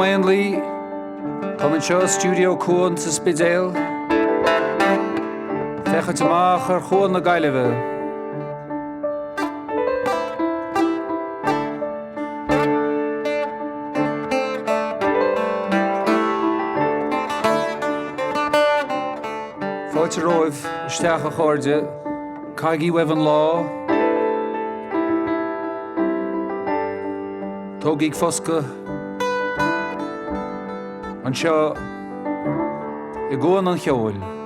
Maonlaí. Táim anseo i stiúideo Cuan sa Spidéal. Féachaint amach ar Chuan na Gaillimhe. Fáilte romhaibh isteach a chairde. Caithigí uaibh an lá. Tógaigí foscadh anseo i gCuan an Cheoil.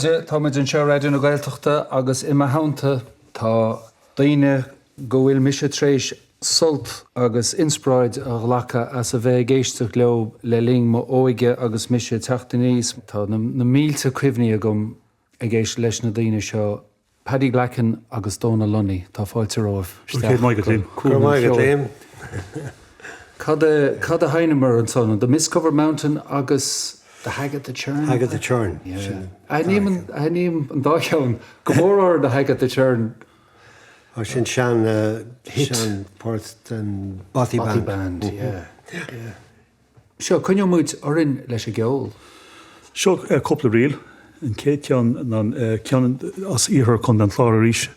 chairde, tá muid anseo ar Raidió na Gaeltachta agus i mo theannta tá daoine go bhfuil mise tar éis sult agus inspioráid a ghlacadh as a bheith ag éisteacht leo le linn m'óige agus mise ag teacht aníos. Tá na mílte cuimhní agam ag éisteacht leis na daoine seo, Paddy Glackin agus Dónal Lunny. Tá fáilte romhaibh isteach go Cuan an Cheoil. Cad a cad a sheinneamar ansan? The Mist Covered Mountain agus The Hag at the Churn? Hag at the Churn. Aithním an dá cheann. Go mór mór The Hag at the Churn. Ó sin sean hit. Sean port den Bothy Band. Bothy Band, yeah. Yeah. Seo, coinneoidh muid orainn leis an gceol. Seo cúpla ríl. An chéad cheann ná ceann as iarthar Chontae an Chláir arís.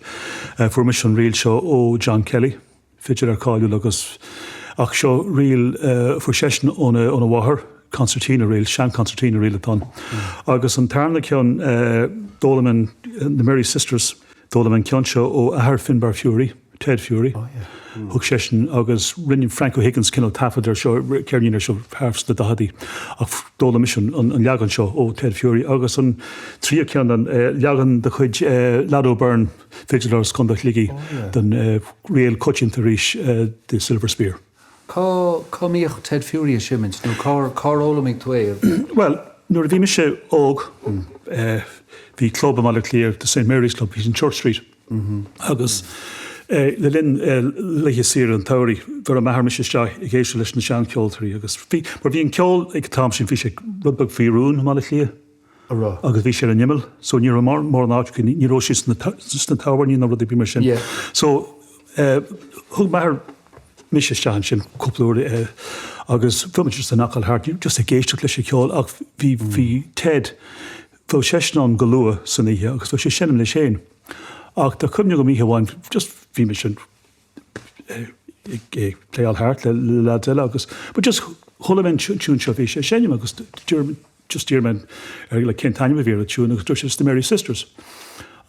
Fuair mise an ríl seo ó John Kelly, fidléir cáiliúil agus ach seo ríl a fuair seisean óna óna mháthair, concertina ríl, sean concertina ríl atá ann. Agus an tarna ceann, d'fhoghlaim an The Merry Sisters, D'fhoghlaim an ceann seo ó athair Finbar Furey, Ted Furey. Thug seisean agus rinne Frank O'Higgins cineál taifead ar seo, ceirnín ar seo thart sna daicheadaí ach d'fhoghlaim mise an leagan seo ó Ted Furey agus an tríú ceann an leagan de chuid Lad O'Beirne, fidléir as Contae Shligigh, den ríl coitianta arís The Silver Spear. Cá, cá mbíodh Ted Furey ag seimint nó cár, cár fhoghlaimigh tú é? Bhuel, nuair a bhí mise óg, bhí club i mBaile Átha Cliath, the St Mary's Club, bhí sin Church Street, agus le linn laetha saoire an tsamhraidh, bheireadh m'athair mise isteach ag éisteacht leis na seancheoltóirí agus bhí, mar bhí an ceol ag an t-am sin, bhí sé rud beag faoi rún i mBaile Átha Cliath. Agus bhí sé ar an imeall, so ní raibh mórán áit acu, ní raibh siad sna tábhairní ná rudaí mar sin. So thug m'athair mise isteach ansin cúpla uair agus bhí muid just ag knockáil thart, just ag éisteacht leis an cheol ach bhí bhí Ted, bheadh seisean ann go luath san oíche agus bheadh sé ag seinm leis féin. Ach tá cuimhne agam oíche amháin, just bhí mise ag playáil thart le lads eile agus but just chuala mé an tiún seo bhí sé ag seinm agus d'iarr just d'iarr mé air like cén t-ainm a bhí ar an tiún agus dúirt sé it's the Merry Sisters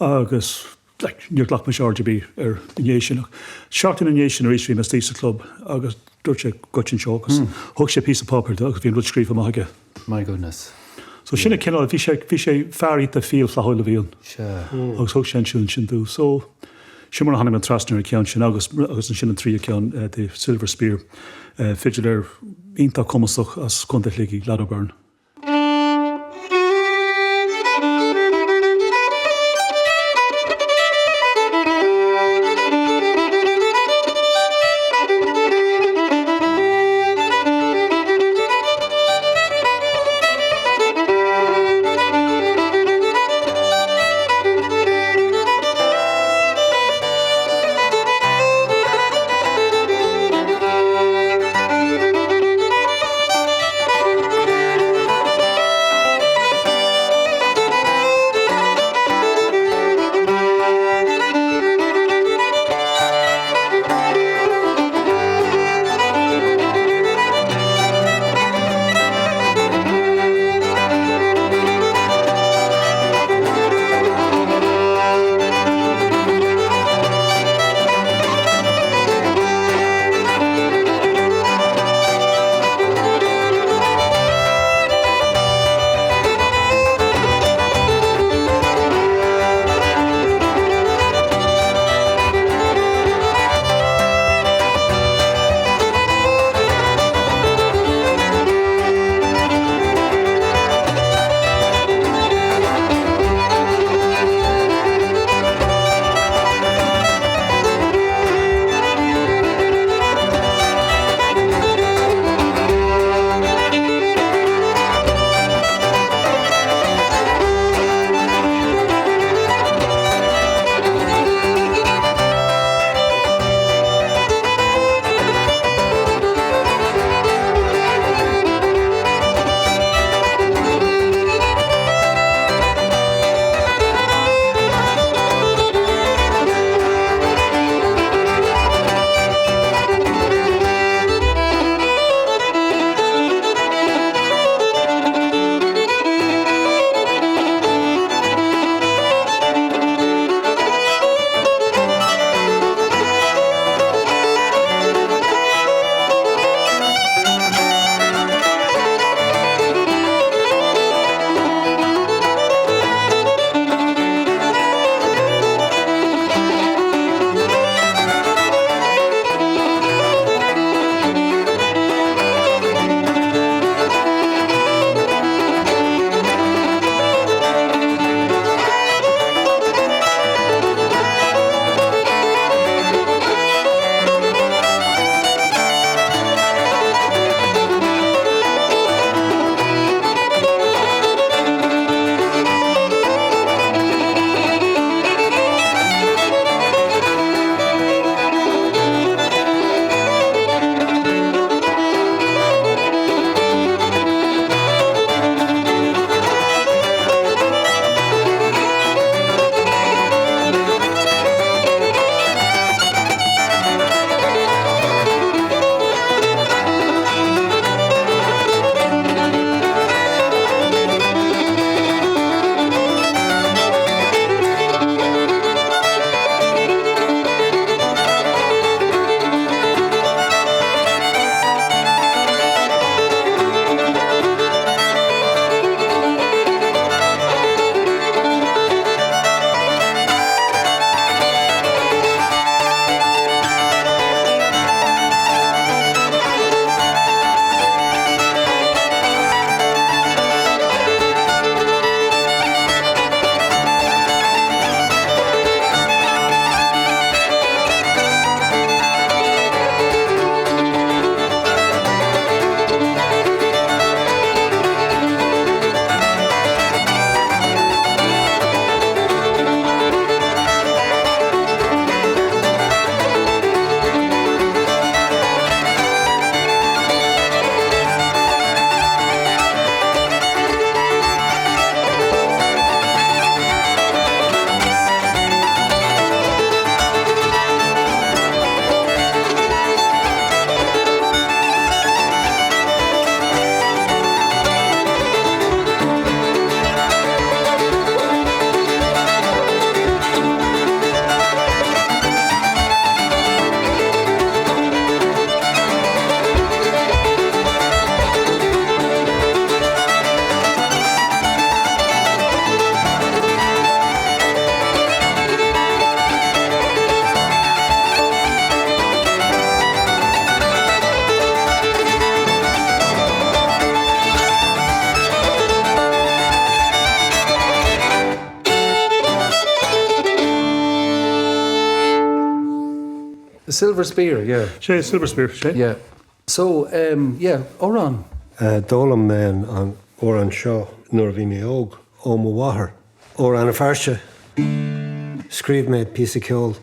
agus like níor ghlac mise aird ar bith air i ndiaidh sin ach seachtain i ndiaidh sin arís bhí mé istigh sa chlub agus dúirt sé goitse anseo agus thug sé píosa páipéir dom agus bhí an rud scríofa amach aige. My goodness. So sin an cineál, bhí sé, bhí sé fear iontach fial flaithiúil a bhí ann. Sea. Agus thug sé an tiún sin domh. So sin mar a tháinig mé trasna ar an cheann sin agus, agus ansin an tríú ceann, The Silver Spear, fidléir iontach cumasach as Contae Shligigh, Lad O'Beirne. The Silver Spear, yeah. Sé, Silver Spear, sé. Yeah. So, um, yeah, amhrán. D'fhoghlaim mé an amhrán seo nuair a bhí mé óg, ó mo mháthair. Ó Rann na Feirste. Scríobh mé píosa ceoil.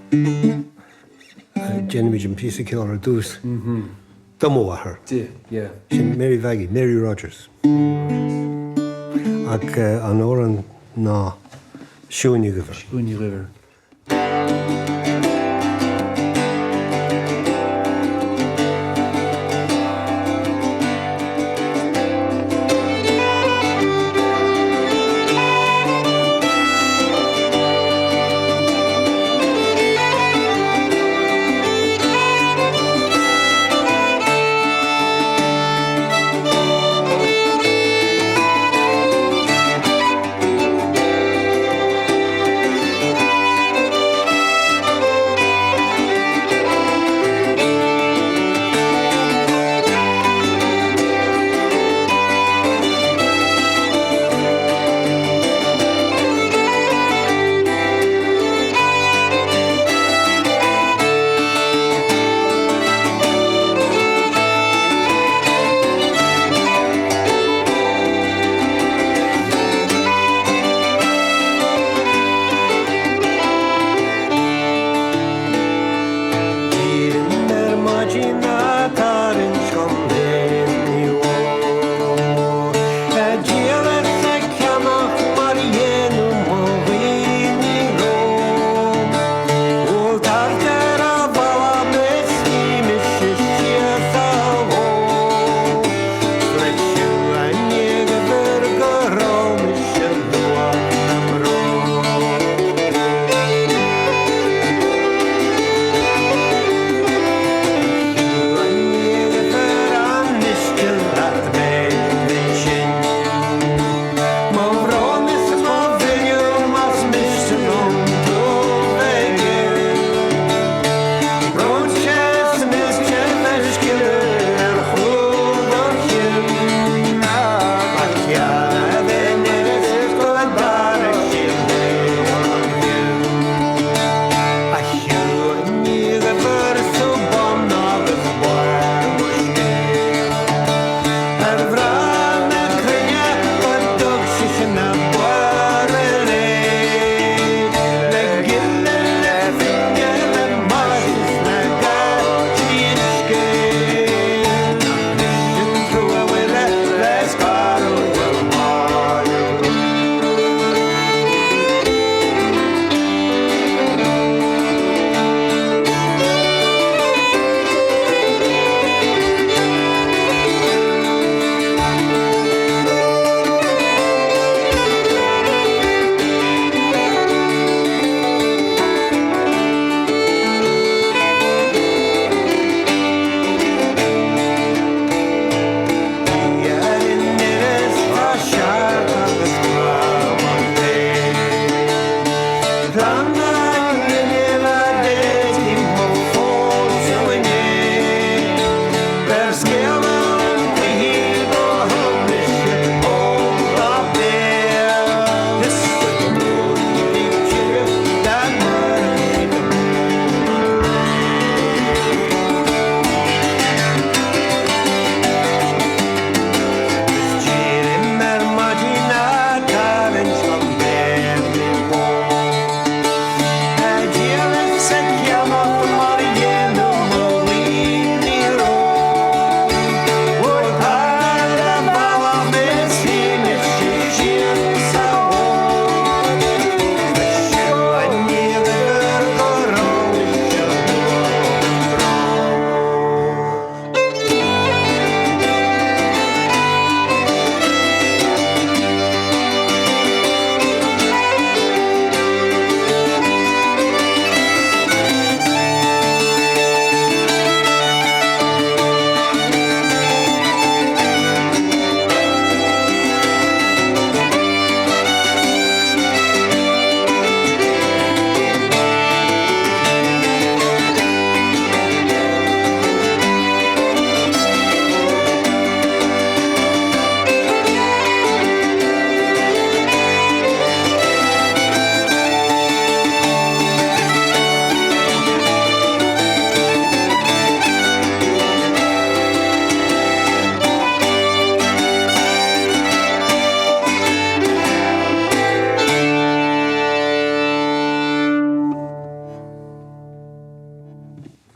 Déanaimid an píosa ceoil ar dtús. Do mo mháthair. Di, yeah. Sin Mary Mhaggie, Mary Rogers. Ach an amhrán ná Siún Ní Dhuibhir. Siún Ní Dhuibhir.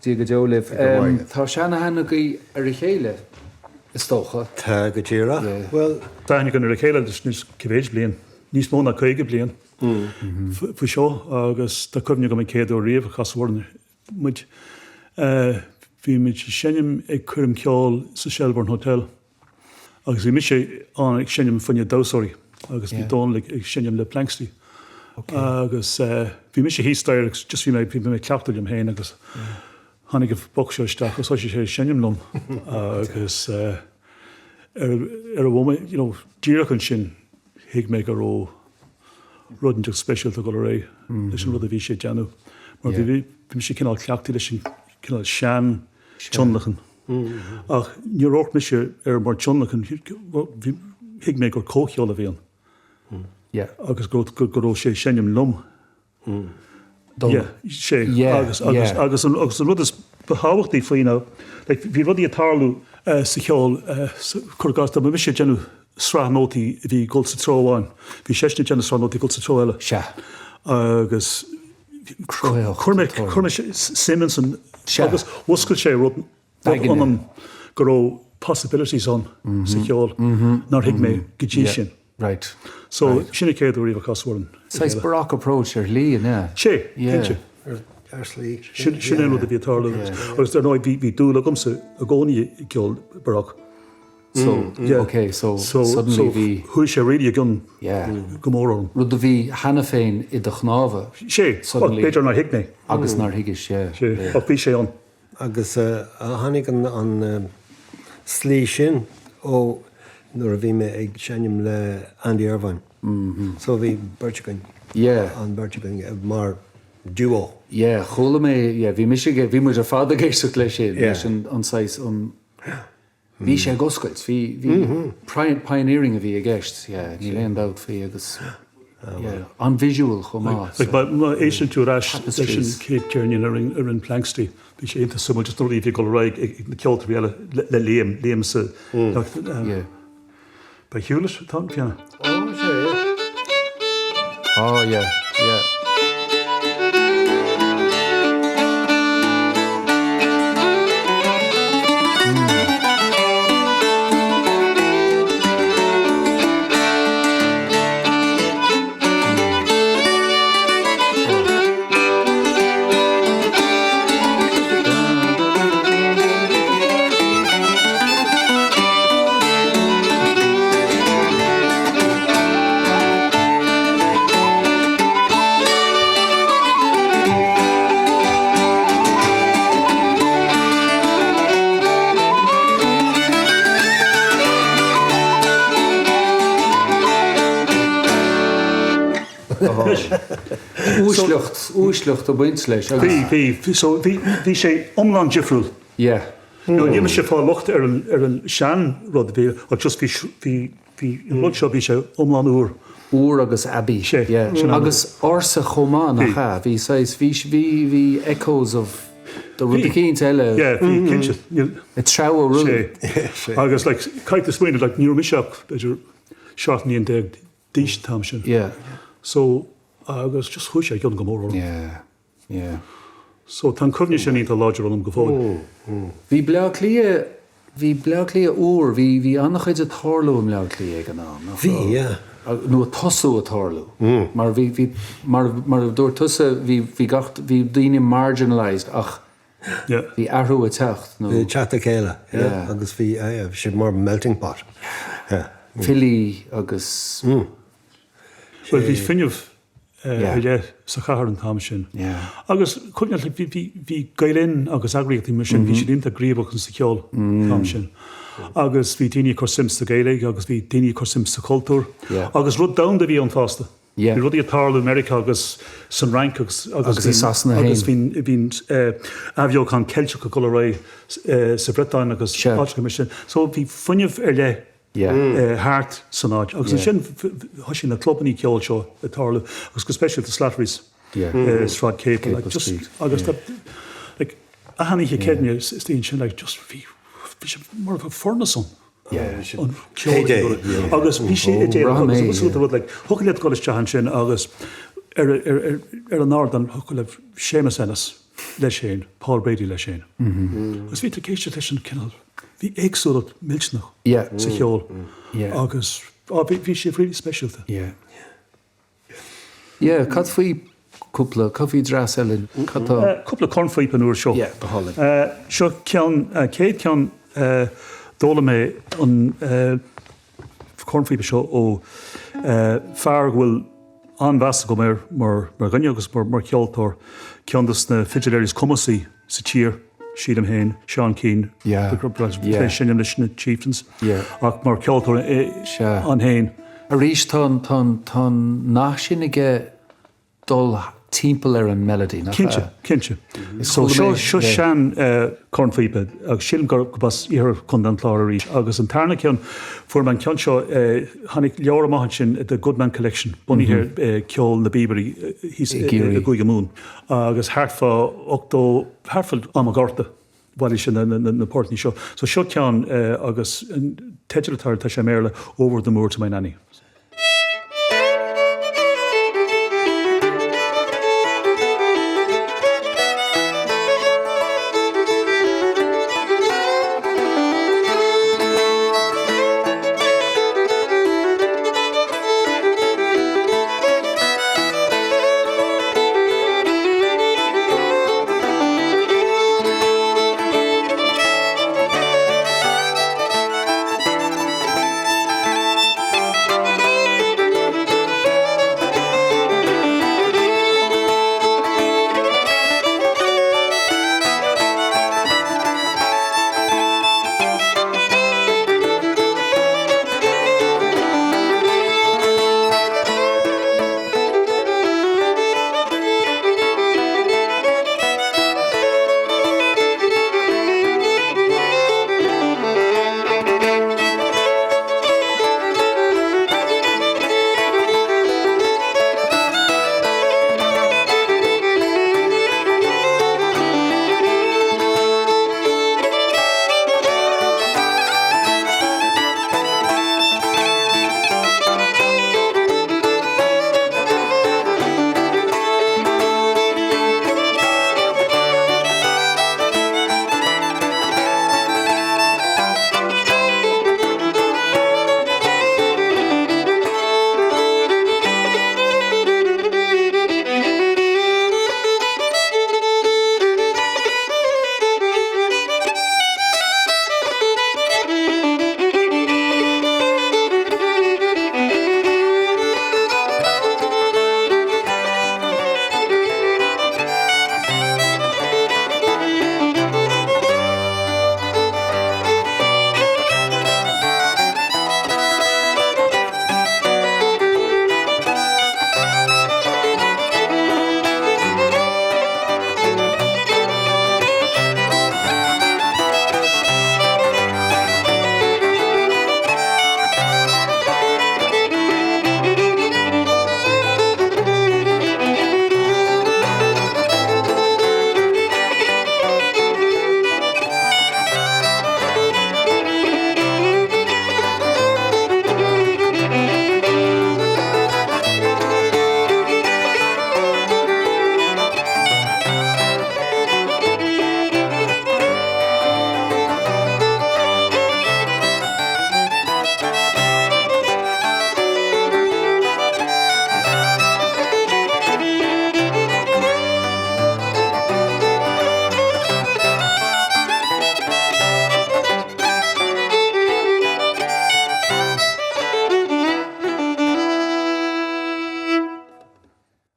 Dia go deo libh. Tá seanaithne agaibh ar a chéile, is dócha. Tá, go díreach. Bhuel. Tá aithne againn ar a chéile anois cé mhéid bliain? Níos mó ná 50 bliain faoi seo agus tá cuimhne agam an chéad uair riamh a casadh orainn muid. Bhí muid ag seinm ag coirm ceoil sa Shelbourne Hotel. Agus bhí mise ann ag seinm fá choinne damhsóirí agus bhí Dónal ag seinm le Planxty. Agus bhí mise thíos staighre agus just bhí mé, bhí mé ag cleachtadh liom féin agus tháinig an boc seo isteach agus thoisigh sé ag seinm liom agus ar ar an bhomaite, you know, díreach ansin thuig mé go raibh rud inteacht speisialta ag dul ar aghaidh leis an rud a bhí sé ag déanamh. Mar bhí bhí mise cineál cleachtaithe leis an cineál sean tionlacan. Ach níor amharc mise air mar tionlacan, thuig mé gur comhcheol a bhí ann agus go raibh sé ag seinm liom. Sé. Agus agus an rud is ba thábhachtaí faoi ná bhí rudaí ag tarlú sa cheol, cuir i gcás, dá mba mise ag déanamh sraith nótaí a bhí ag dul sa treo amháin, bhí seisean ag déanamh sraith nótaí ag dul sa treo eile. Agus Chuir mé chuir mé suim ansan agus mhúscail sé rud ionam go raibh possibilities ann sa cheol nár thuig mé go dtí sin. Right. So sin an chéad uair riamh a casadh orainn. Saghas baroque approach ar shlí, an ea? Sé, cinnte. Ar shlí. Sin é an rud a bhí ag tarlú. Agus dar ndóigh bhí dúil agamsa i gcónaí i gceol baroque. So, yeah. ok, so, so suddenly bhí... Chuaigh sé really i gcion yeah. go mór orm. Rud a bhí cheana féin i do chnámha. Sé, suddenly, b'fhéidir nár thuig mé. Agus nár thuigis, yeah. Sé, yeah. ach bhí sé ann. Agus uh, tháinig an, an uh, slí sin ó nuair a bhí mé ag seinm le Andy Irvine. Mm -hmm. So bhí beirt againn. Yeah. An beirt againn mar duo. Yeah, chuala mé, yeah, bhí mise, bhí muid ar fad ag éisteacht leis sin, yeah. leis an, an saghas, an, Bhí sé ag oscailt, bhí, bhí, pioneering a bhí i gceist, yeah, níl aon dabht faoi agus, yeah, an-visual chomh maith. Like, má éisteann tú ar ais leis an chéad cheirnín a rinne Planxty, bhí sé iontach suimiúil, just na rudaí a bhí ag dul ar aghaidh ag na ceoltóirí eile le Liam, Liam sa, yeah. Ba Hewlett atá an pianó. Ó, sea, yeah. Oh, yeah, yeah. Uaisleacht, uaisleacht ag baint leis agus. Bhí, bhí, so bhí, bhí sé iomlán difriúil. Yeah. No, níl mise ag fáil locht ar an, ar an sean rud a bhí, ach just bhí, bhí, bhí an rud seo, bhí sé iomlán úr. Úr agus aibí. Sé, Yeah. sin an rud. Agus ársa chomh maith, nach ea? Bhí saghas, bhí, bhí, bhí echoes of de rud eicínt eile. Yeah, bhí, cinnte. Níl. Ag treabhadh romhainn. Sé. Agus like, caithfidh tú smaoineamh, like, ní raibh mise ach b'fhéidir 17 mbliain d'aois an t-am sin. Yeah. So, agus just chuaigh sé i gcion go mór orm. Yeah, yeah. So, tá an cuimhne sin iontach láidir ionam go fóill. Bhí Bleá Cliath, bhí Bleá Cliath úr, bhí, bhí an-chuid ag tarlú i mBleá Cliath ag an am, nach raibh? Bhí, yeah. Nó ag tosú ag tarlú. Mar bhí, bhí, mar, mar a dúirt tusa, bhí, bhí gach, bhí daoine marginalised ach bhí athrú ag teacht, nó. Bhí teacht le chéile, yeah, agus bhí, yeah, bhí sé mar melting pot, yeah. Filí agus. Bhuel, bhí fuinneamh ar leith sa chathair an t-am sin. Agus cuimhnigh, bhí, bhí, bhí Gael Linn agus eagraíochtaí mar sin, bhí siad iontach gníomhach sa cheol an t-am sin. Agus bhí daoine ag cur suim sa Ghaeilge agus bhí daoine ag cur suim sa chultúr. Agus rud domhanda a bhí ann fosta. Yeah. Bhí rudaí ag tarlú i Meiriceá agus san Fhrainc agus agus i Sasana féin. Agus bhí bhí athbheochan Ceilteach ag dul ar aghaidh sa Bhriotáin agus áiteacha mar sin. So bhí fuinneamh ar leith thart san áit. Agus ansin thoisigh na clubanna ceoil seo ag tarlú agus go speisialta Slattery's i Sráid Capel. Like just agus like achan oíche Céadaoine istigh ansin like just bhí bhí sé mar a bheadh furnace ann. an ceol agus bhí sé idéalach agus an rud like thiocfadh leat dul isteach ansin agus ar ar an ardán thiocfadh le Séamus Ennis. leis féin, Paul Brady leis féin. Agus bhí tú ag éisteacht leis an cineál, bhí éagsúlacht millteanach sa cheol agus bhí sé really speisialta. Yeah, cad faoi cúpla, cad faoi dreas eile, cad tá? Cúpla cornphíopa an uair seo. Yeah, go hálainn. Seo ceann, céad ceann, d'fhoghlaim mé an cornphíopa seo ó fear go bhfuil an-mheas agam air mar dhuine agus mar cheoltóir, ceann dos na fidiléirí is cumasaí sa tír, sílim féin, Seán Keane, ag seinm leis na Chieftains, ach mar cheoltóir ann féin. Arís, tá an nath sin aige dul timpeall ar an melody, nach ea? Cinnte, cinnte. So seo, seo sean cornphíopa agus sílim gurb as iarthar Chontae an Chláir arís. Agus an tarna ceann, fuair mé an ceann seo, tháinig leabhar amach ansin, The Goodman Collection, bunaithe ar ceol na bpíobairí thíos i gCúige Mumhan. Agus thart fá 80, thart fá am an Ghorta, bhailigh sé na poirtíní seo. So seo ceann agus an teideal atá air, tá sé i mBéarla, Over the Moor to My Nanny.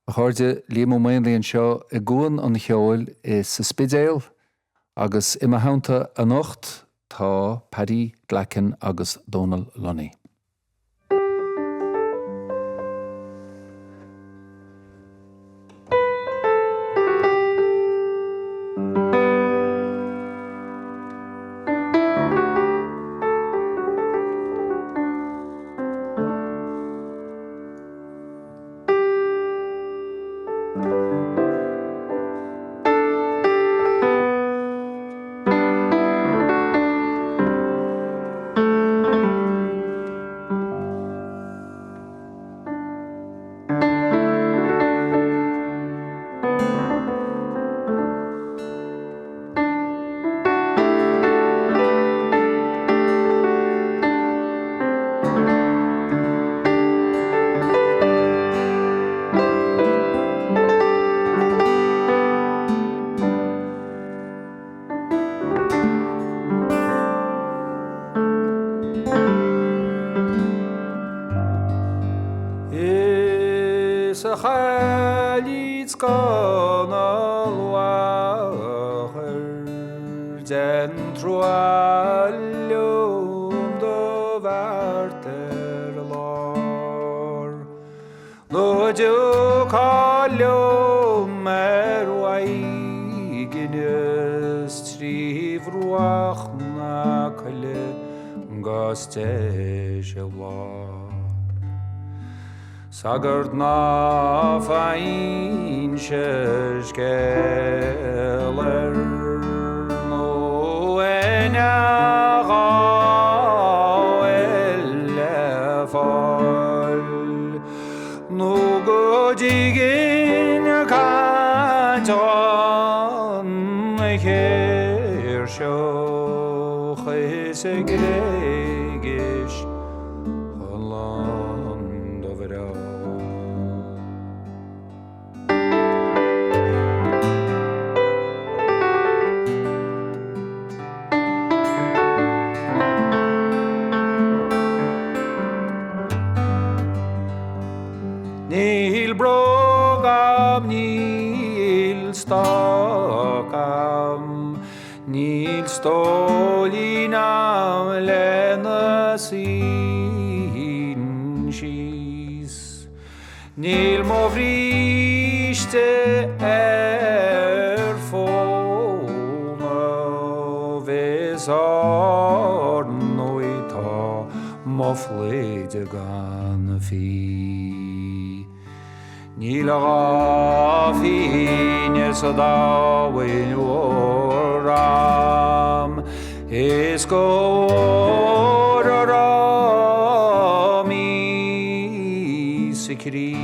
A chairde, Liam Ó Maonlaí anseo i gCuan an Cheoil i sa Spidéal agus i mo theannta anocht tá Paddy Glackin agus Dónal Lunny. scoth na luachair, Dein trua liom do bheart ar lár. Nó a dtiocfá liom ar mhaighin is trí bhruach na coille 'gus deis a lá. Sagart ná faighinnse scéal air nó éinne dhá bhfuil le fáil nó go dtuigfinn caint an chéirseach is a Gréigis chomh lán do bhreá. Níl bróg a'm, níl stoc a'm, Níl stóilín a'm lena suínn síos. Níl mo bhríste ar fónamh is ár ndóigh tá mo phluid gan fhí. Níl a dhath fíne sa domhain mhór a'm is go bhfóire orm Íosa Críost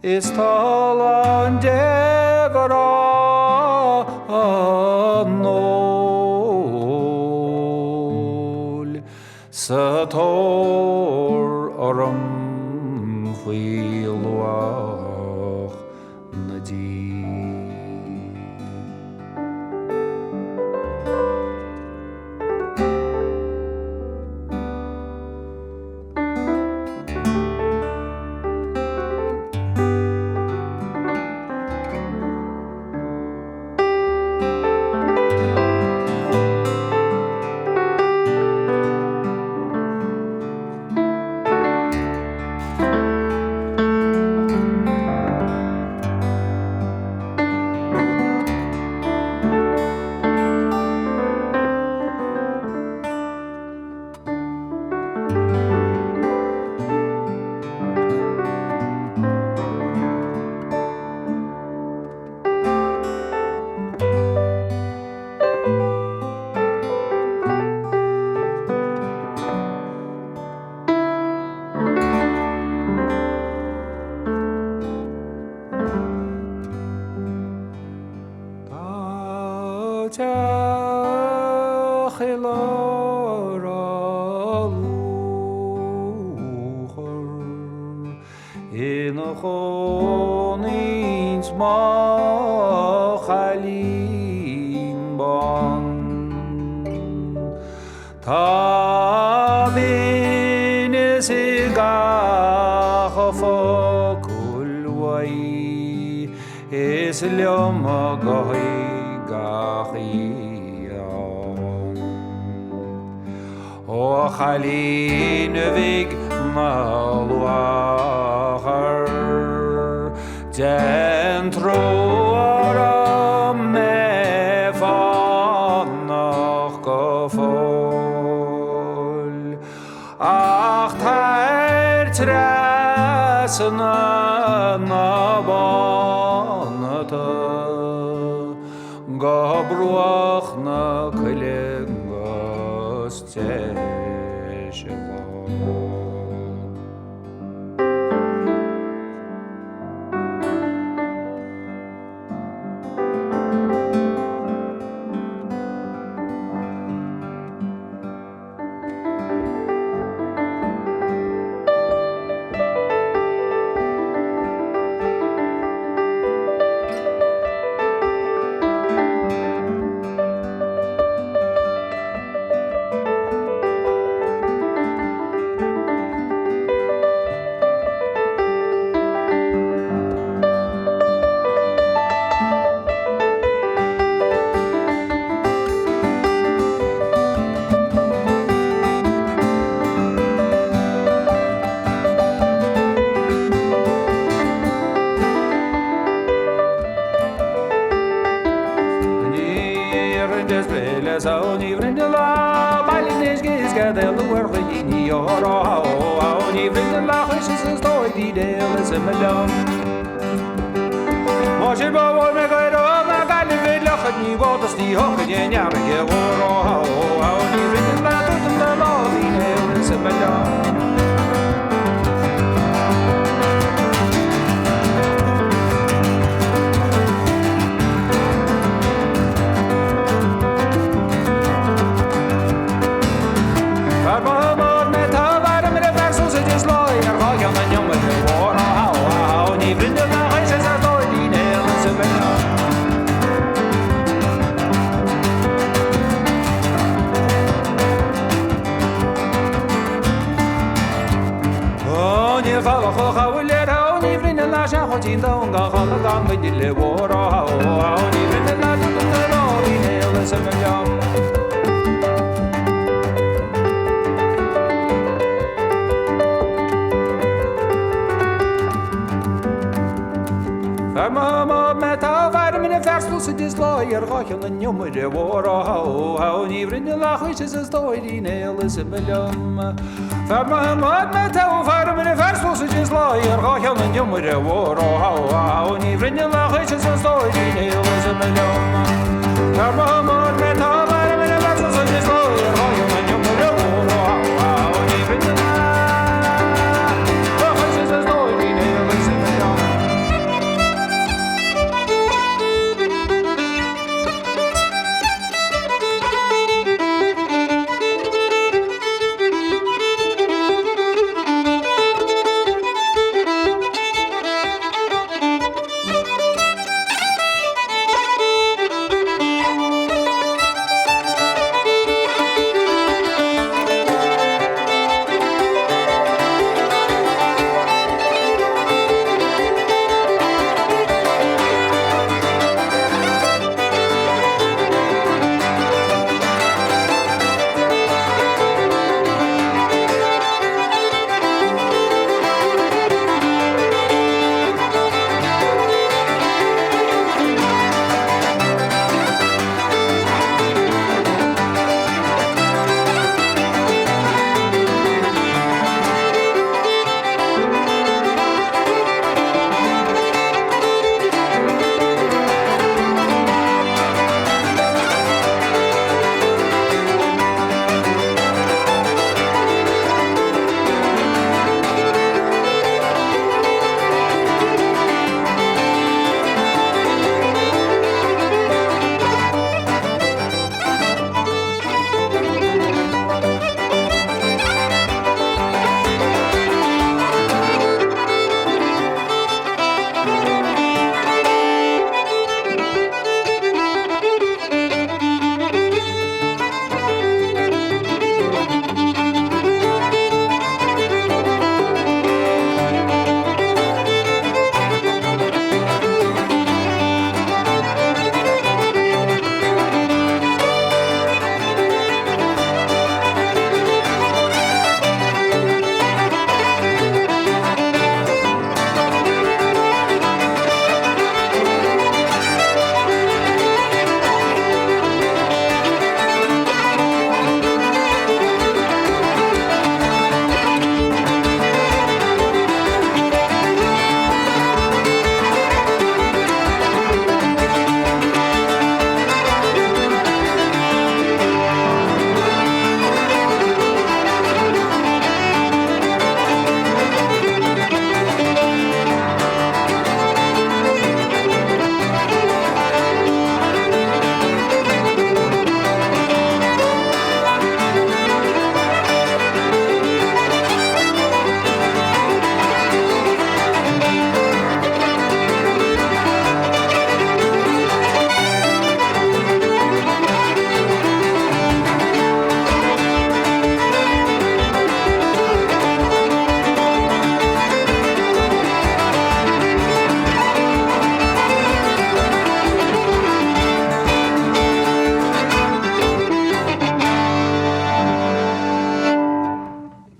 is tá lán de ghrá an óil. Sa tóir orm faoi luach na dí. Tá teach i lár a' luachair. Ina chónaíonns mo chailín bán. Tá binneas i gach focal uaidh, is liom a gothaí gach oíche ann. Ó a chailín bhig na luachar, Dein trua orm mé fanacht go fóill, Ach tar trasna na bonnta Go bruach na coille 'gus deis a lá.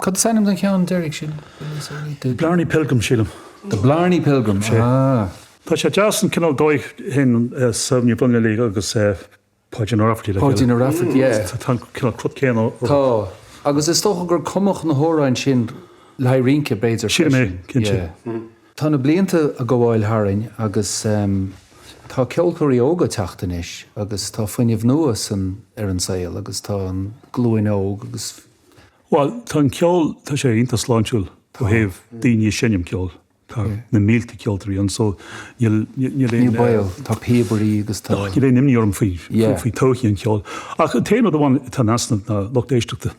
Cad is ainm don cheann deiridh sin? The Blarney Pilgrim, sílim. The Blarney Pilgrim, ah. Tá sé deas an cineál dóigh sin Sauvignon Blanc agus. Páidín Ó Raifeartaigh le chéile. Páidín Ó Raifeartaigh, yeah. Tá an cineál crut céanna orthu. Tá. Agus is dócha gur cumadh na hamhráin sin le haghaidh rince, b'fhéidir, freisin. Sílim é, cinnte. Yeah. Tá na blianta ag gabháil tharainn agus tá ceoltóirí óga ag teacht anois agus tá fuinneamh nua san ar an saol agus tá an glúin óg agus. Bhuel, tá an ceol, tá sé iontach sláintiúil ó thaobh daoine ag seinm ceoil. Tá na mílte ceoltóirí ann so níl níl aon. Níl baol, tá píobairí agus tá. Níl aon imní orm faoi faoi todhchaí an cheoil. Ach an t-aon rud amháin atá in easnamh ná lucht éisteachta.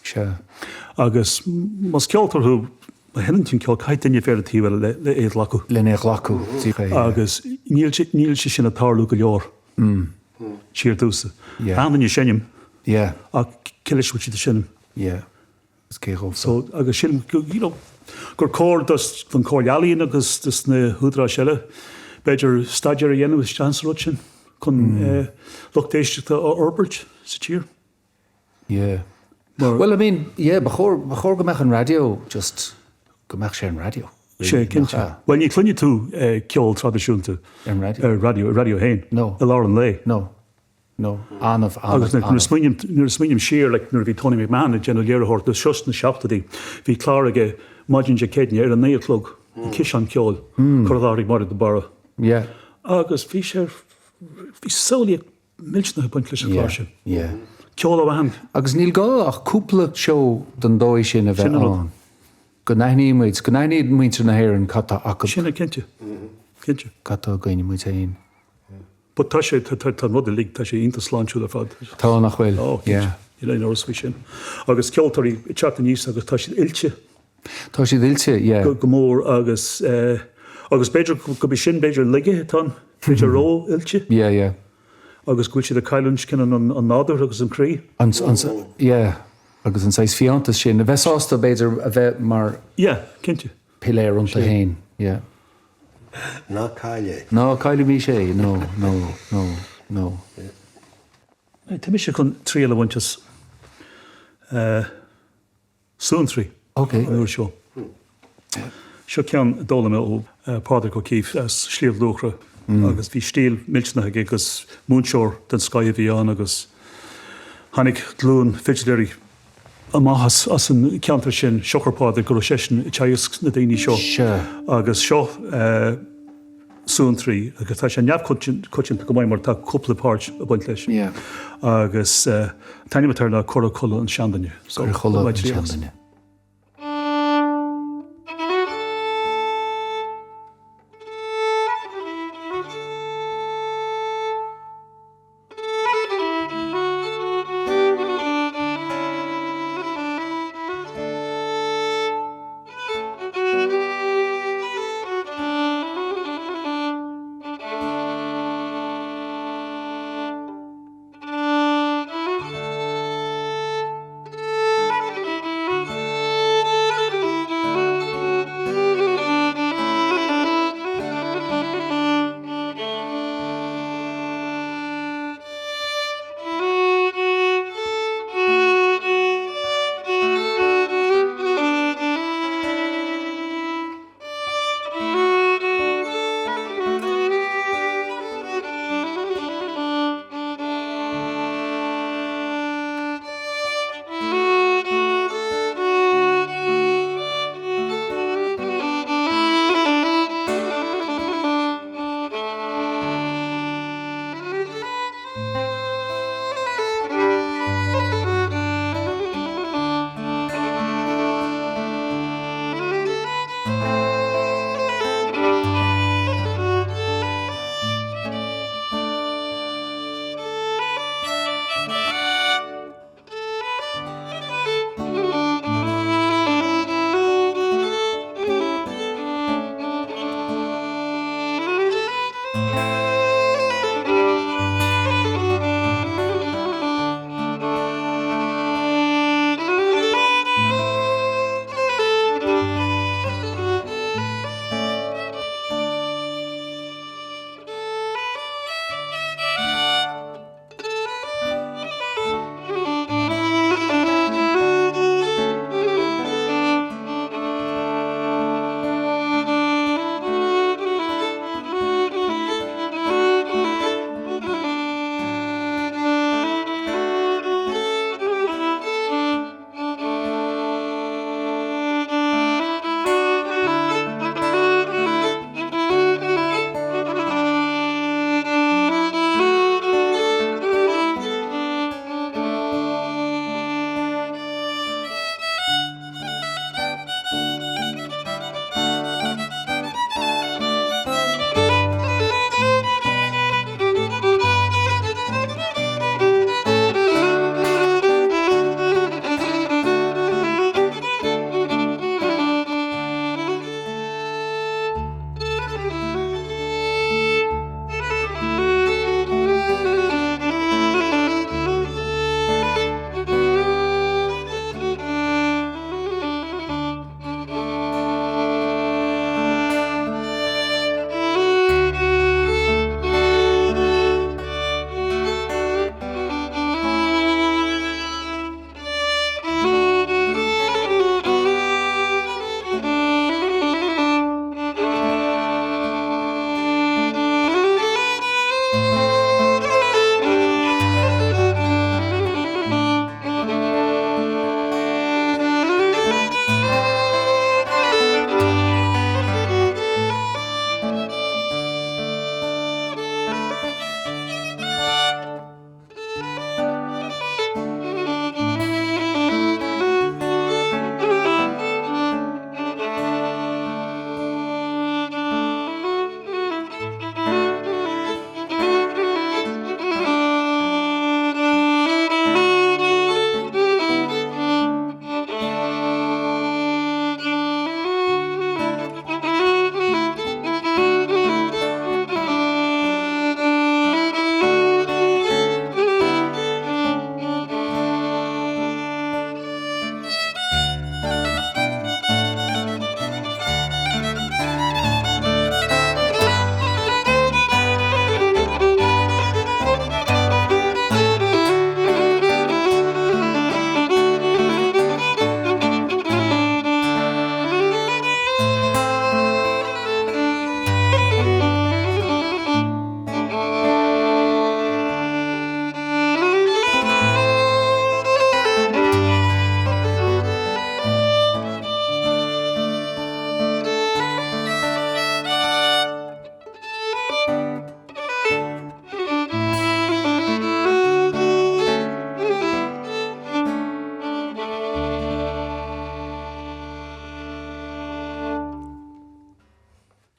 Sea. Agus más ceoltóir thú, má sheinneann tú an ceol, caithfidh duine a bheith ar an taobh eile le le é a ghlacadh. Lena ghlacadh, díreach é, yeah. Agus níl sé níl sé sin ag tarlú go leor. Siar domhsa. Yeah. Achan duine ag seinm. Yeah. Ach cé leis a bhfuil siad ag seinm? Yeah. Is cé dhófa. So, agus sin, you know, gur cóir dos, don Chomhairle Ealaíon agus dos na húdaráis eile, b'fhéidir staidéar a dhéanamh isteach sa rud sin chun lucht éisteachta a fhorbairt sa tír. Yeah. Mar. Well, I mean, yeah, ba chóir, ba chóir go mbeadh an raidió just, go mbeadh sé ar an raidió. Sea, cinnte. Bhuel, ní chluinfidh tú ceol traidisiúnta ar an raidió. Ar raidió, ar Raidió 1. No. I lár an lae. No. No, annamh, annamh, Agus nuair a smaoiním, nuair a smaoiním siar, like, nuair a bhí Tony McMahon ag déanamh léiritheoireachta, seo sna seachtóidí, bhí clár aige maidin Dé Céadaoine ar a naoi a chlog, an Ciseán Ceoil, curtha i láthair ag Máire de Barra. Yeah. Agus bhí sé, bhí samhlaíocht millteanach ag baint leis an Yeah, chlár sin. yeah. Ceol ó achan. Agus níl gá ach cúpla seó den dóigh sin a bheith Sin an rud. ann. Go n-aithníonn muid, go n-aithníonn muintir na hÉireann cad tá acu. Sin é, cinnte. Cinnte. Cad tá againne, muid féin. But tá sé, tá, tá an rud uilig, tá sé iontach sláintiúil ar fad. Tá, nach bhfuil? Ó, cinnte. Yeah. Níl aon amhras faoi sin. Agus ceoltóirí ag teacht aníos agus tá siad oilte. Tá siad oilte, yeah. Go, go mór agus, eh, agus b'fhéidir gurb é sin, b'fhéidir an laige atá ann, b'fhéidir ró-oilte. Yeah, yeah. Agus go bhfuil siad ag cailliúint cineál an, an nádúr agus an croí. An, an, yeah. Agus an saghas fiántas sin, a bheith sásta b'fhéidir a bheith mar. Yeah, cinnte. Piléar iontu féin, yeah. Ná caill é. Ná caillimis é, no, no, no, no. Tá mise chun triail a bhaint as suantraí an uair seo. Seo ceann a d'fhoghlaim mé ó Pádraig O'Keeffe as Sliabh Luachra agus bhí stíl millteanach aige agus múinteoir den scoith a bhí ann agus tháinig glúin fidiléirí amach as an cheantar sin, siocair Pádraig go raibh seisean ag teagasc na daoine seo agus seo suantraí agus tá sé neamhchoitianta go maith mar tá cúpla páirt ag baint leis agus an t-ainm atá air ná Cur a Chodladh an Seanduine. Cur a Chodladh an Seanduine.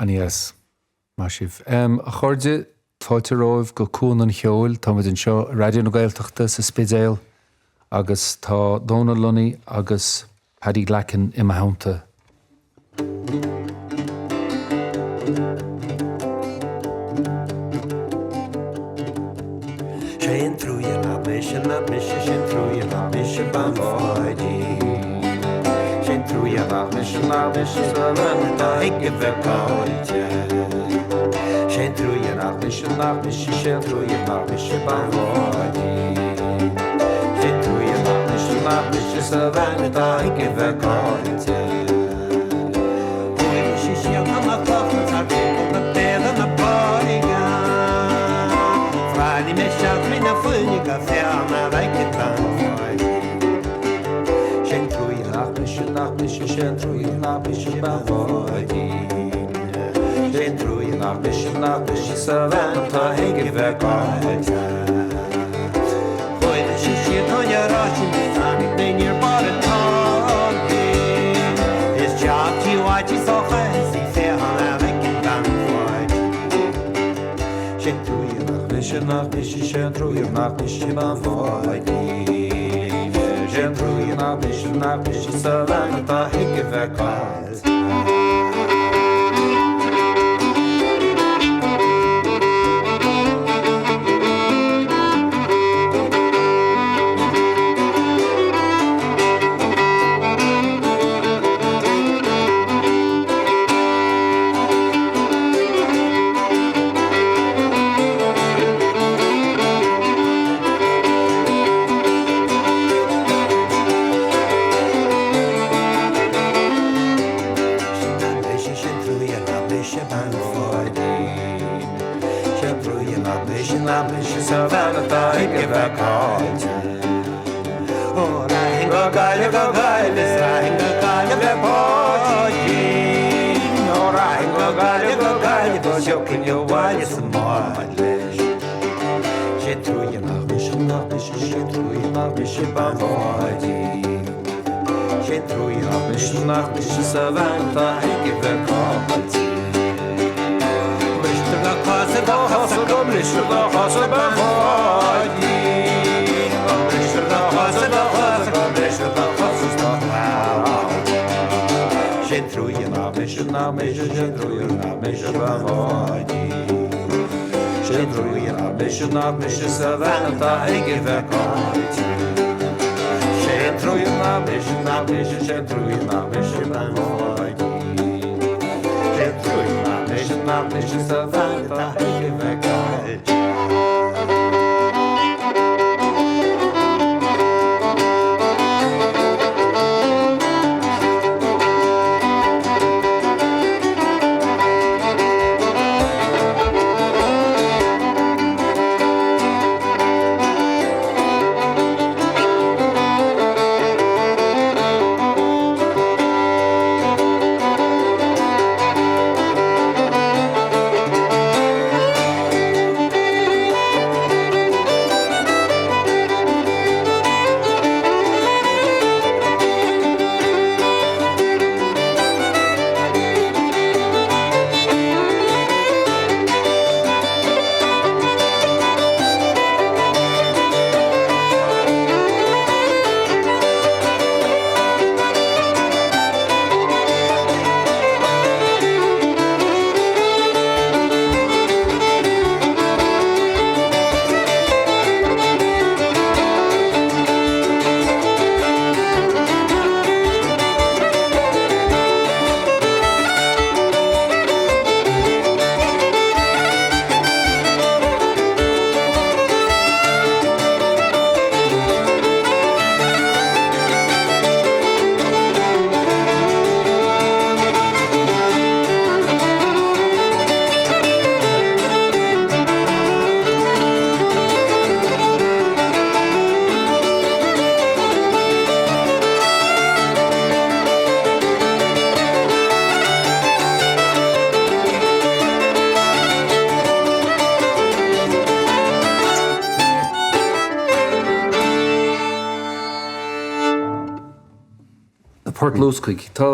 An-dheas. Maith sibh. A chairde, fáilte romhaibh go Cuan an Cheoil. Tá muid anseo i Raidió na Gaeltachta sa Spidéal agus tá Dónal Lunny agus Paddy Glackin i mo theannta. Sé an truaighe nach mise, nach mise, sé an truaighe nach mise bean Pháidín. Sé an truaighe nach mise, nach mise 's a bhean atá ag a bheith caillte. Sé an truaighe nach mise, nach mise, sé an truaighe nach mise bean Pháidín. Sé an truaighe nach mise, nach mise 's a bhean atá ag a bheith caillte. Chuaigh mise siar chun na clocha thar timpeall na béile na páirce. Tháinig mé isteach trí na fuinneoga féach ná bheidh ag bean Pháidín. Sé'n truaighe nach mise nach mise sé'n truaighe nach mise bean Pháidín. Sé'n truaighe nach mise nach mise 's a bhean atá ag a bheith caillte. Chuaigh mise siar tóin ar áitín is tháinig mé aniar barr an táillí. Is teach tí Mhaidí sá chaith is í féach an earraigh in bean Pháidí. Sé'n truaighe nach mise nach mise sé'n truaighe nach mise bean Pháidí. Sé'n truaighe nach mise nach mise 's a bhean atá ag a bheith caillte. Sé'n truaighe nach mise nach mise 's a bhean atá ag a bheith caillte. Bristear do chosa do chosa go mbristear do chosa bean Pháidín. Go mbristear do chosa do chosa go mbristear do chosa 's do chlann. Sé'n truaighe nach mise nach mise sé'n truaighe nach mise bean Pháidín. Sé'n truaighe nach mise nach mise 's a bhean atá ag a bheith caillte. Sé'n truaighe nach mise nach mise sé'n truaighe nach mise bean Pháidín. Sé'n truaighe nach mise nach mise 's a bhean atá ag a bheith caillte. Na poirt luasctha. Tá.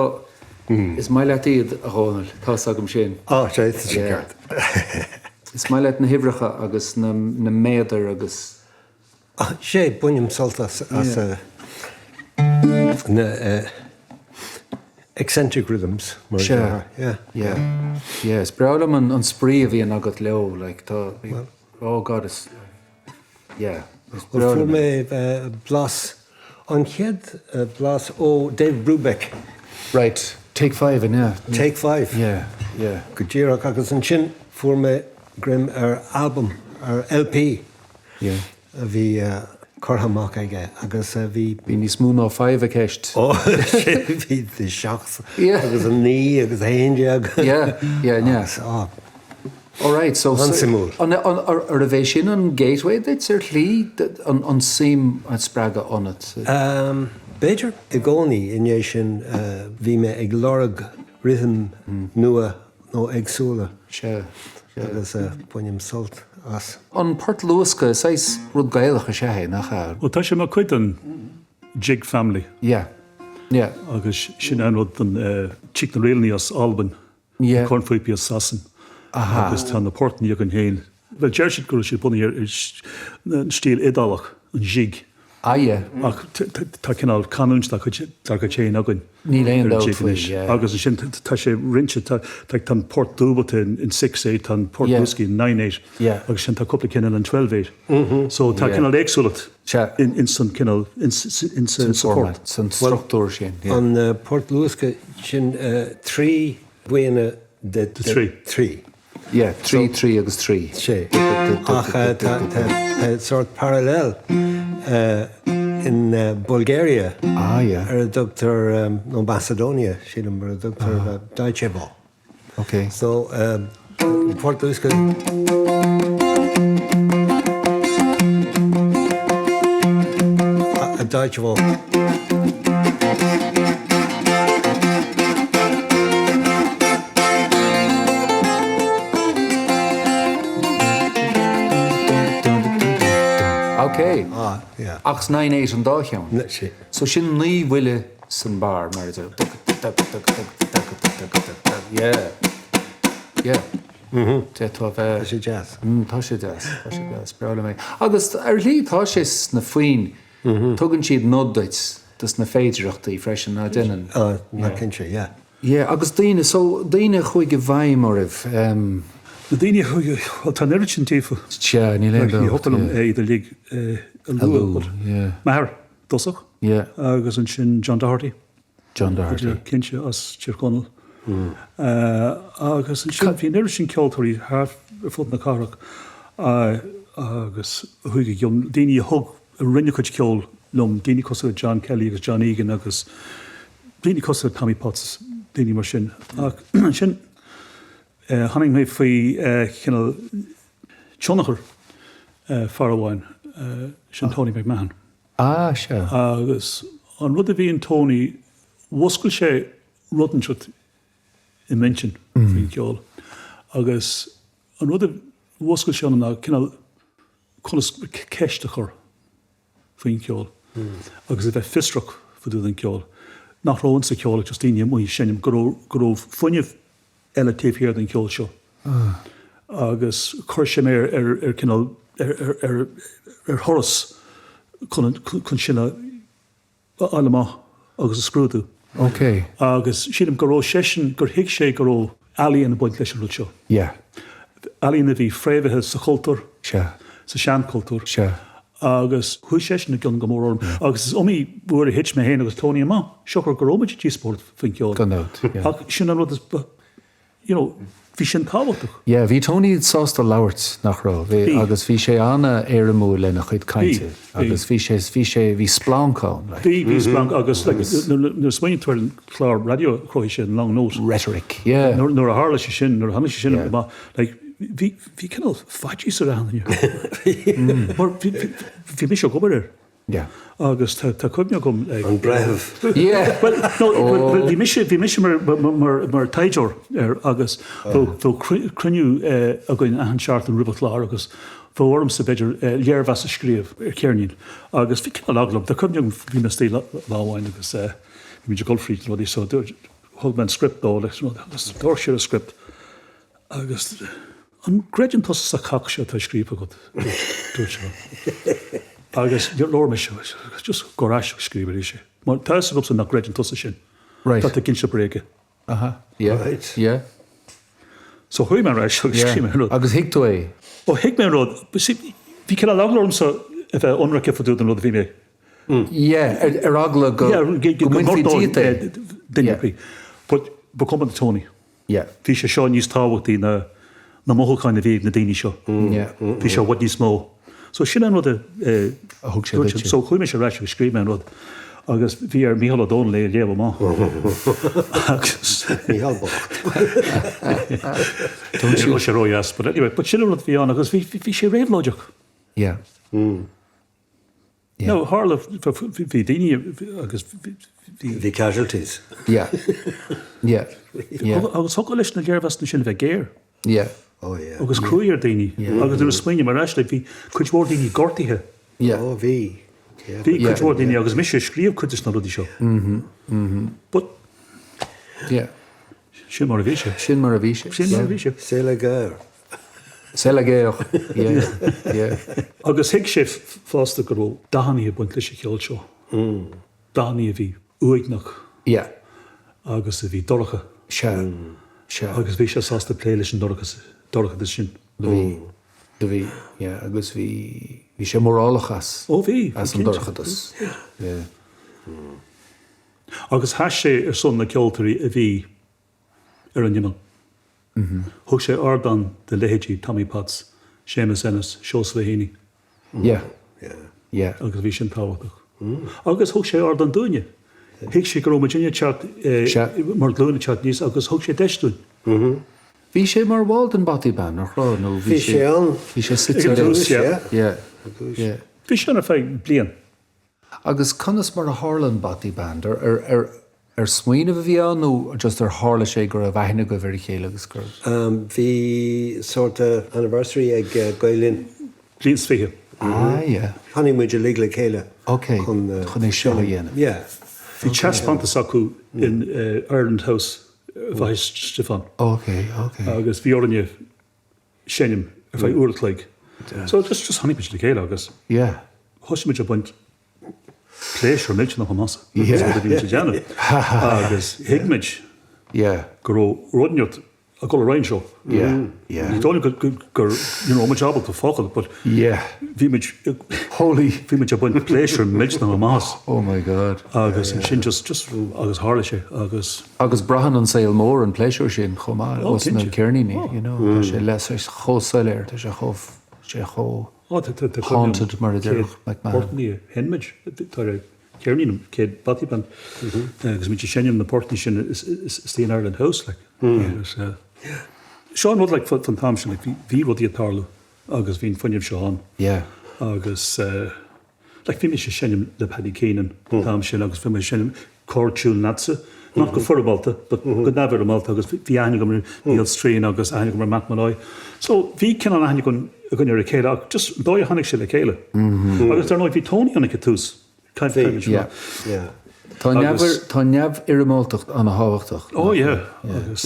Is maith leat iad, a Dhónaill, tá's agam sin. Á, sea, tá sin ceart. Is maith leat na huimhreacha agus na méadair agus. Sea, bainim sult as na eccentric rhythms, mar a déarfá. Sea, yeah. Yeah, is breá liom an spraoi a bhíonn agat leo, like, tá, oh God, is, yeah, is breá liom. Fuair mé blas, an chéad blas ó Dave Brubeck. Right, Take Five, an ea? Take Five. Yeah, yeah. Go díreach, agus ansin fuair mé greim ar albam, ar LP. Yeah. a bhí curtha amach aige agus a bhí. Bhí níos mó ná five i gceist. Ó, bhí 7 agus 9 agus 11. Yeah, yeah, yeah. Agus, á. All right, so. An-suimiúil. Arbh é sin an gateway duit ar shlí, an suim a spreagadh ionat? B'fhéidir. I gcónaí i ndiaidh sin bhí mé ag lorg rithim nua nó éagsúla. Sea, sea. Agus bainim sult as. An port luasctha, saghas rud Gaelach is ea é, nach ea? Bhuel, tá sé mar chuid den jig family. Yeah, yeah. Agus sin an rud don, tig na ríleanna as Albain, Yeah. na cornphíopaí as Sasain. Aha. Agus tá na portanna againn féin. Bhuel, deir siad go raibh siad bunaithe ar an stíl Iodálach, an gigue. Ah yeah. Ach tá cineál canúint dá gcuid féin againn. Níl aon dabht faoi, yeah. Agus ansin tá sé roinnte, tá an port dúbailte in 6/8, tá an port luasctha in 9/8 agus sin tá cúpla cinn eile in 12/8. So tá cineál éagsúlacht in san cineál, in sa port. San struchtúr sin, yeah. An port luasctha sin 3 buíona de 3. Yeah, 3, 3 agus 3. Sea. Ach tá sórt parallel in Bulgaria Ah, yeah. ar a dtugtar, nó Macedonia, sílim, ar a dtugtar Daichevo. Ok. So, port luasctha. Daichevo. Ok. Ah, yeah. Ach is 9/8 an dá cheann. Sea. So sin 9 bhuille san barr, mar a deir. Yeah. Yeah. D'fhéadfá a bheith. Tá sé deas. Tá sé deas. Tá sé deas. Breá liom é. Agus ar shlí tá sé sna foinn. Tugann siad nod duit dos na féidireachtaí freisin, ná déanann? Ah, ná cinnte, yeah. Yeah, agus daoine, so daoine a chuaigh i bhfeidhm oraibh, em. Na daoine a chuaigh, bhuel tá an oiread sin díofa. Sea, níl aon dabht, Ní thiocfadh liom iad uilig a lua, but yeah. M'athair, i dtosach, Yeah. agus ansin John Doherty. John Doherty. Cinnte, as Tír Chonaill. Agus ansin bhí an oiread sin ceoltóirí thart ar fud na cathrach agus a chuaigh i gcion, daoine a thug, a roinn a gcuid ceoil liom, daoine cosúil le John Kelly agus John Egan agus daoine cosúil le Tommy Potts, daoine mar sin. Ach ansin tháinig mé faoi chineál tionchar fear amháin, sin Tony McMahon. Ah, sea. Agus an rud a bhí in Tony, mhuscail sé rud inteacht i m'intinn faoin gceol. Agus an rud a mhuscail sé ionam ná cineál conas ceist a chur faoin cheol agus a bheith fiosrach fá dtaobh den cheol. Nach raibh insa cheol ach just daoine amuigh ag seinm, go raibh, go raibh fuinneamh eile taobh thiar den cheol seo. Agus chuir sé mé ar, ar, ar cineál, ar, ar, ar, ar thuras chun, chun sin a fháil amach agus a scrúdú. Ok. Agus sílim go raibh seisean, gur thuig sé go raibh ealaíon ag baint leis an rud seo. Yeah. Ealaíon a bhí fréamhaithe sa chultúr. Sea. Sa seanchultúr. Sea. Agus chuaigh seisean i gcion go mór orm. Agus is iomaí uair a thit mé féin agus Tony amach, siocair go raibh muid ag díospóireacht faoin gceol. Gan dabht, yeah. Ach sin an rud is, you know, bhí sin tábhachtach. Yeah, bhí Tony sásta labhairt, nach raibh? Bhí. Bhí. Agus bhí sé an-éirimiúil lena chuid cainte. Bhí, bhí. Agus bhí sé, bhí sé, bhí splanc ann, like. Bhí, bhí splanc agus like, nuair a smaoiníonn tú ar an chlár raidió a chruthaigh sé, an Long Note. Rhetoric, yeah. Nuair a tharla sé sin, nuair a tháinig sé sin Yeah. amach, like, bhí, bhí cineál faitíos ar achan duine. Mar bhí, bhí, bhí mise ag obair air. Yeah. Agus tá, tá cuimhne agam ag. An breitheamh. Yeah. Bhuel, no, oh. bhí mise, bhí mise mar, mar, mar, mar taighdeoir air agus bheadh, bheadh cruinniú eh, againn achan seachtain roimh an chlár agus bheadh ormsa b'fhéidir eh, léirmheas a scríobh ar cheirnín. Agus bhí cineál eagla orm. Tá cuimhne agam bhí mé istigh lá amháin agus eh, bhí muid ag dul fríd na rudaí so dúirt. thug mé an script dó agus d'amharc sé ar an script agus an gcreideann tusa sa chac seo atá scríofa agat? Dúirt sé. Agus labhair mise, just gabh ar ais agus scríobh arís é. Mar tá fhios agamsa nach gcreideann tusa sin. Right. Tá tú ag inse bréige. Aha, yeah, Right. yeah. So chuaigh mé ar ais agus Yeah. scríobh mé an rud. Agus thuig tú é? Ó thuig mé an rud. But see, bhí cineál eagla ormsa a bheith ionraic fá dtaobh den rud a bhí mé. Yeah, ar ar eagla go Yeah, go mbainfí díot é. Duine Yeah. ar bith. But ba chuma do Tony. Yeah. Bhí sé seo níos tábhachtaí ná na mothúcháin a bhí ag na daoine seo. Yeah. Bhí sé i bhfad níos mó. So sin an rud a A thug sé dúirt duit. So chuaigh mise ar ais agus scríobh mé an rud agus bhí ar Mícheál Ó Domhnaill é a léamh amach. Agus Mícheál bocht. Ní raibh sé ródheas, but anyway, but sin an rud a bhí ann agus bhí bhí sé réabhlóideach. Yeah. Yeah. No, tharla, bhí daoine agus bhí. Bhí casualties. Yeah. Yeah. Yeah. Agus thiocfadh leis na léirmheasanna sin a bheith géar. Yeah. Oh yeah. Agus cruaidh ar daoine. Yeah. Agus nuair a smaoiním ar ais, like, bhí cuid mhór daoine gortaithe. Yeah. Oh bhí. Yeah. Bhí cuid mhór daoine agus mise ag scríobh cuid de na rudaí seo. Mm-hmm. Mm-hmm. But Yeah. sin mar a bhí sé. Sin mar a bhí sé. Sin mar a bhí sé. C'est la guerre. C'est la guerre. Yeah. Yeah. Agus thuig sé fosta go raibh dathanna ag baint leis an cheol seo. Dathanna a bhí uaigneach. Yeah. Agus a bhí dorcha. Sea. Sea. Agus bhí sé sásta plé leis an dorchas, dorchadas sin. Do bhí. Do bhí. Yeah. Agus bhí, bhí sé mórálach as. Ó bhí. As an dorchadas. Yeah. Agus sheas sé ar son na ceoltóirí a bhí ar an imeall. Thug sé ardán do leithéidí Tommy Potts, Séamus Ennis, Seosamh Heaney. Yeah. Yeah. Agus bhí sin tábhachtach. Agus thug sé ardán dúinne. Thuig sé go raibh muidinne ag teacht mar ghlúin ag teacht aníos agus thug sé deis dúinn. Bhí sé mar bhall den Bothy Band, nach raibh? Nó bhí sé ann. Bhí sé suite Ag an tús, yeah. Yeah. Yeah. Bhí sé ann ar feadh bliain. Agus conas mar a tharla an Bothy Band? Ar ar smaoineamh a bhí ann nó just ar tharla sé go raibh aithne agaibh ar a chéile agus gur. Bhí sort of anniversary ag Gael Linn. Bliain is fiche. Ah yeah. Tháinig muid uilig le chéile Ok, chun. chun é seo a dhéanamh. Yeah. Bhí taispeántas acu in Ireland House Bhaile Stiofáin. Ok, ok. Agus bhí orainne seinm ar feadh uair a chloig. So just just tháinig muid le chéile agus Yeah. thosaigh muid ag baint pléisiúr millteanach amach as Yeah. an rud a bhí muid ag déanamh. Agus thuig muid Yeah. go raibh rud inteacht ag dul ar aghaidh anseo. Yeah. Yeah. Ní dóigh liom go gur you know muid ábalta focal but Yeah. bhí muid Holy. bhí muid ag baint pléisiúr millteanach amach as. Oh my God. Agus ansin just just agus tharla sé agus Agus braitheann an saol mór an pléisiúr sin chomh maith Oh, os na cinnte. ceirníní, Oh. you know, tá sé le chomh soiléir, tá sé chomh, sé chomh Oh, tá tá tá haunted mar a déarfadh McMahon. Portanna a sheinn muid, tá ar cheirnín an chéad Bothy Band agus muid ag seinm na portanna sin istigh in Ireland House like. Agus seo an rud like fan t-am sin like bhí rudaí ag tarlú agus bhí an fuinneamh seo ann. Yeah. Agus Like bhí mise ag seinm le Paddy Keenan an t-am sin agus bhí mé ag seinm Cor Tune Leatsa, not go foirmeálta but go neamhfhoirmeálta agus bhí aithne agam ar Neil Strain agus aithne agam ar Matt Molloy. So bhí cineál aithne againn againn ar a chéile ach just an dóigh a tháinig sé le chéile. Agus dar ndóigh bhí Tony ann ag an tús. Bhí, yeah. Yeah. Tá Agus. neamh tá neamhfhoirmeáltacht an-thábhachtach. Oh yeah. Agus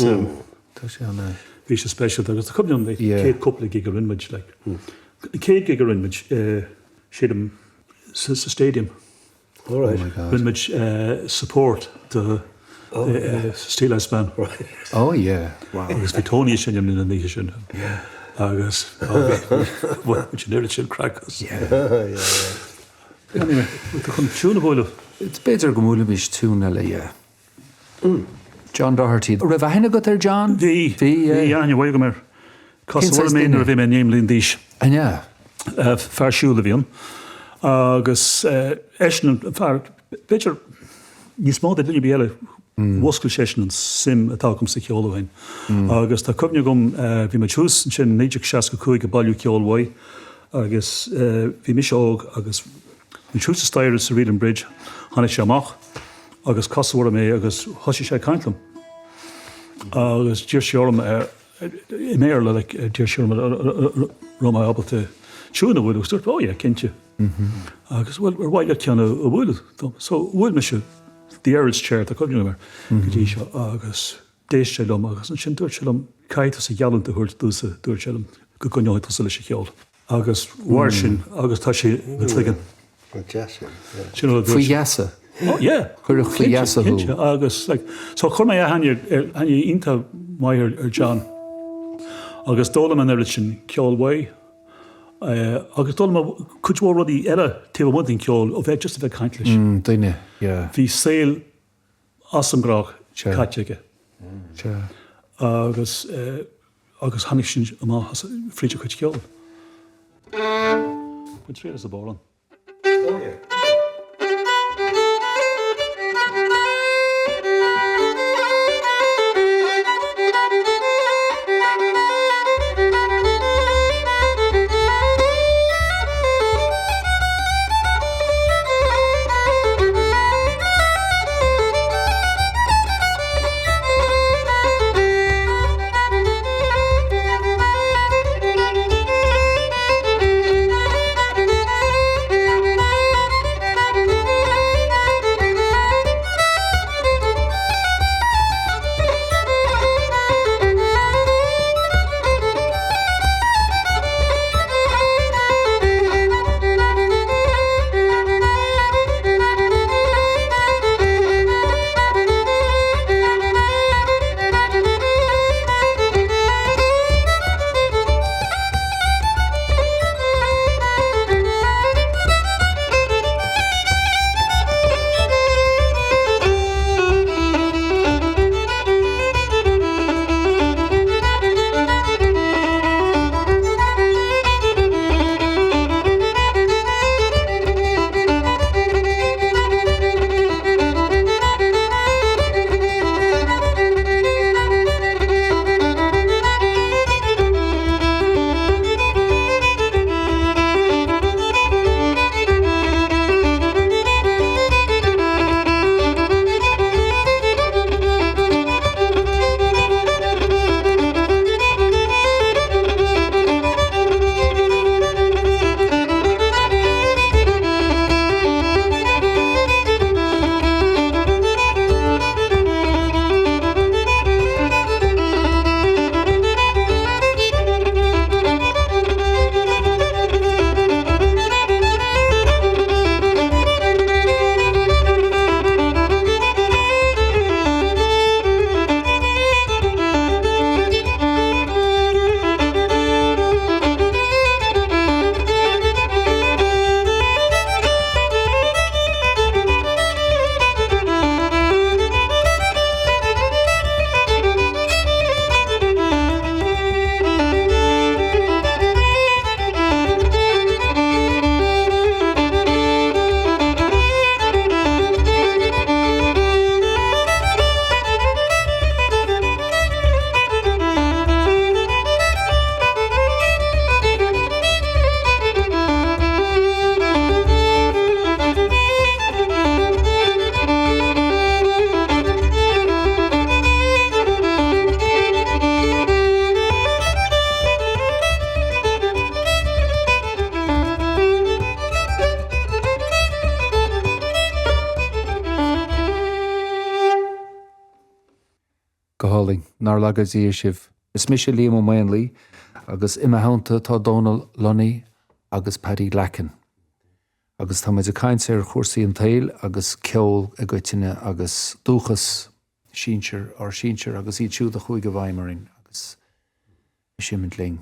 Tá sé ana. bhí sé speisialta agus tá cuimhne agam na Yeah. chéad cúpla gig a rinne muid like. An chéad gig a rinne muid sílim sa stadium. All right. Oh my God. Rinne muid support do Steeleye Span. Oh yeah. Wow. Agus bhí Tony ag seinm linn an oíche sin. Agus bhain muid an oiread sin craic as. Yeah. Anyway, tá chun tiún a bhualadh. B'fhéidir go mbuailfimis tiún eile, yeah. John Doherty. Raibh aithne agat ar John? Bhí. Bhí, yeah. Bhí aithne mhaith agam air. Cén Casadh saghas orm é duine? nuair a bhí mé 9 mbliana d'aois. An ea? Fear siúil a bhí ann. Agus eisean an fear, b'fhéidir níos mó ná duine ar bith eile, mhúscail seisean an suim atá agam sa cheol ó shin. Agus tá cuimhne agam, bhí muid thuas ansin i 1965 ag bailiú ceoil uaidh agus bhí mise óg agus bhí muid thuas sa staighre sa Reelan Bridge, tháinig sé amach agus casadh orm é agus thosaigh sé ag caint liom. Agus d'iarr sé orm i mBéarla like d'iarr sé orm an raibh mé ábalta tiún a bhualadh agus dúirt oh yeah cinnte. Agus bhuel ar mhaith leat ceann a bhualadh dom? So bhuail mise. The Earl's Chair, tá cuimhne agam air go dtí seo, agus d'éist sé liom agus ansin dúirt sé liom, caithfidh tusa geallúint a thabhairt domhsa, dúirt sé liom, go gcoinneoidh tusa leis an cheol. Agus mhair sin agus tá sé i mo chloigeann. Sin rud a dúirt Faoi gheasa? Oh yeah. Cuireadh faoi gheasa thú. Cinnte, agus like, so chuir mé aithne ar, aithne iontach maith ar, ar John. Agus d'fhoghlaim an oiread sin ceol uaidh. Agus d'fhoghlaim mé cuid mhór rudaí eile taobh amuigh den cheol ó bheith just a bheith ag caint leis. Duine, yeah. Bhí saol as an ngnách caite aige. Sea. Agus, agus tháinig sin amach as, fríd a chuid ceoil. Bain triail as an bodhrán. Oh yeah. Go hálainn. Nár laga Dia sibh. Is mise Liam Ó Maonlaí agus i mo theannta tá Dónal Lunny agus Paddy Glackin. Agus tá muid ag caint ar chúrsaí an tsaoil agus ceol i gcoitinne agus dúchas sinsir, ár sinsir agus iad siúd a chuaigh i bhfeidhm orainn agus a seimint linn.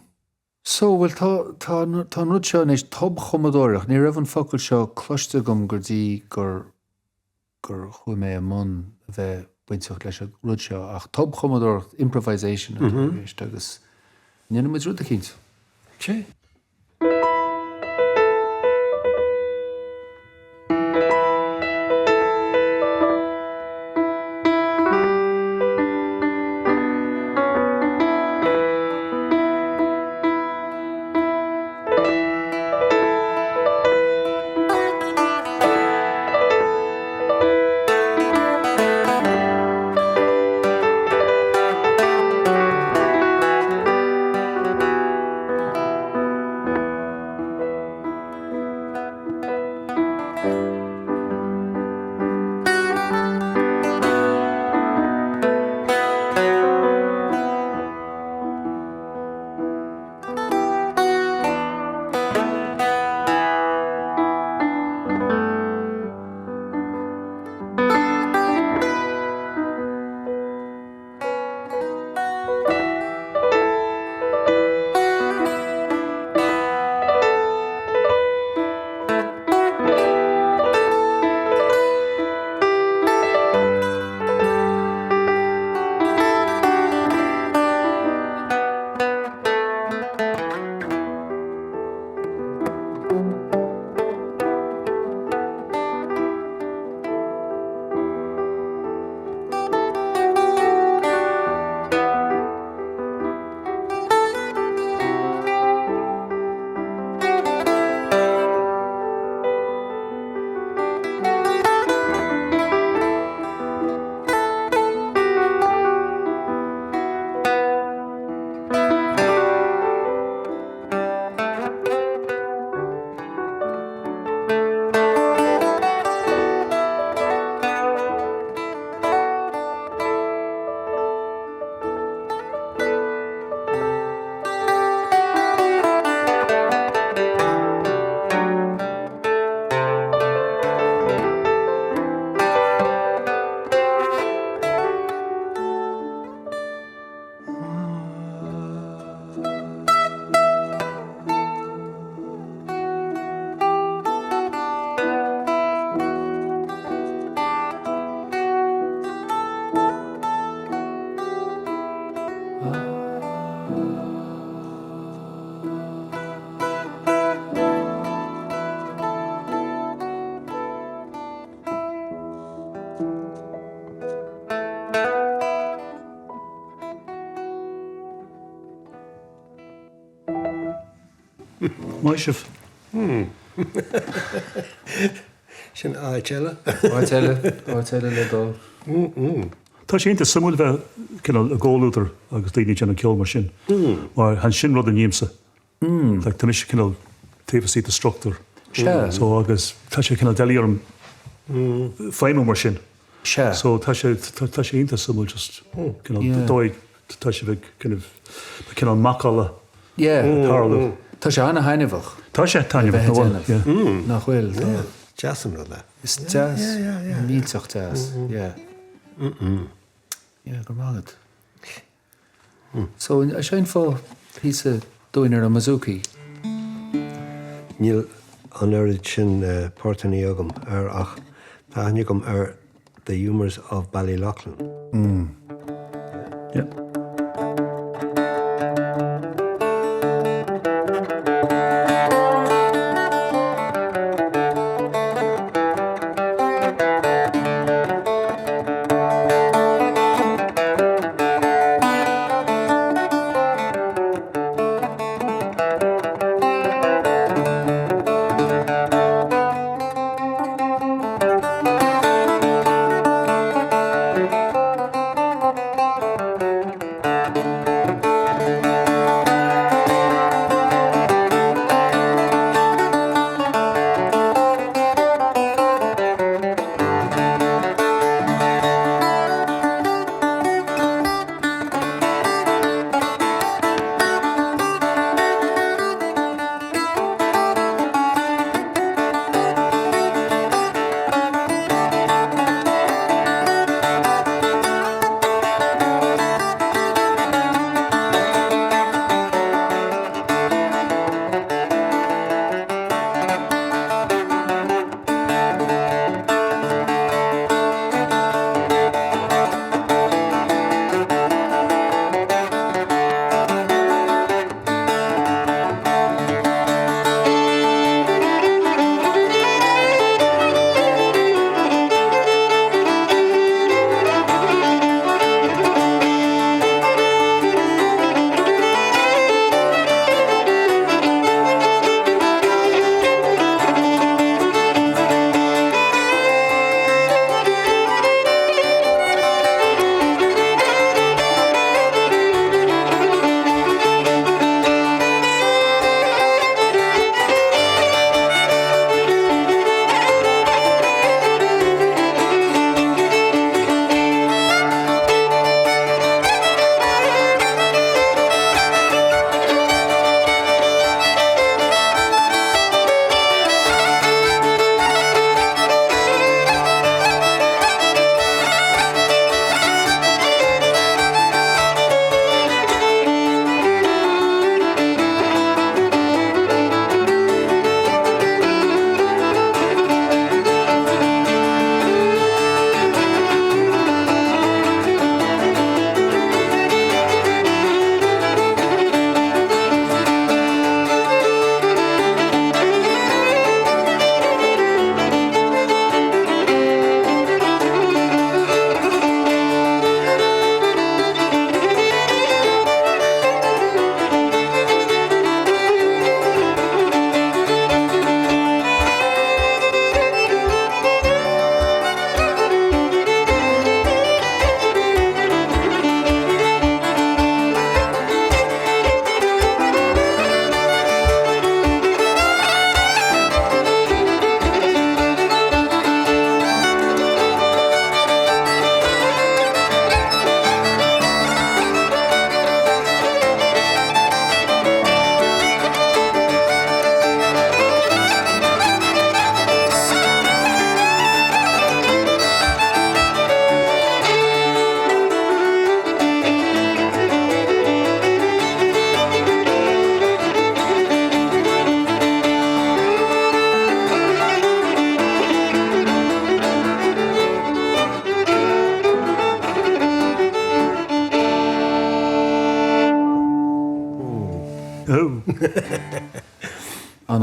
So, bhuel, tá, tá, tá an rud seo anois, tobchumadóireacht, ní raibh an focal seo cloiste agam go dtí gur, gur chuaigh mé i mbun a bheith bainteach leis an rud seo, ach tobchumadóireacht, improvisation atá i gceist agus ndéanfaidh muid rud eicínt. Sea. Maith sibh. Sin áit eile. Áit eile, áit eile le dul. Tá sé iontach suimiúil bheith cineál i gcomhluadar agus daoine ag déanamh ceol mar sin. Mar chan sin rud a nímse. Like tá mise cineál taobh istigh de struchtúr. Sea. So agus tá sé cineál doiligh orm feidhmiú mar sin. Sea. So tá sé tá sé iontach suimiúil just cineál dóigh tá sé bheith kind of cineál macalla Yeah. ag tarlú. Tá sé an-thaitneamhach. Tá sé taitneamhach, a bheith ag déanamh. Nach bhfuil? Tá. Deas an rud é. Is deas. Millteach deas. Yeah. Yeah, go raibh maith agat. So, an seinnfeá píosa dúinn ar an mbouzouki? Níl an oiread sin páirteanna agam air ach tá aithne agam ar The Humours of Ballyloughlin. Yeah.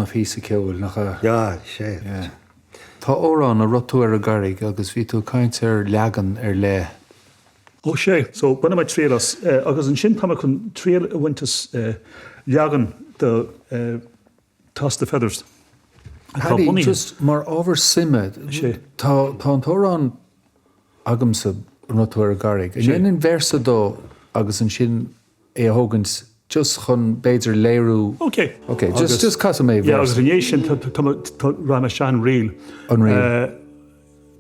phíosa ceoil, nach ea? Yeah, sea. Yeah. Tá amhrán an raibh tú ar an gCarraig agus bhí tú ag caint ar leagan ar leith. Ó sea, so bainfidh mé triail as agus ansin tá mé chun triail a bhaint as leagan de Toss the Feathers atá Paddy, bunaithe. just mar ábhar suime, Sea. tá tá an t-amhrán agamsa an raibh tú ar an gCarraig. An ndéanfainn véarsa dó agus ansin é a thógaint just chun b'fhéidir léiriú. Ok. Ok, just just casfaidh mé Yeah, agus i ndiaidh sin tá tá tá rachaidh mé isteach an ríl. An ríl.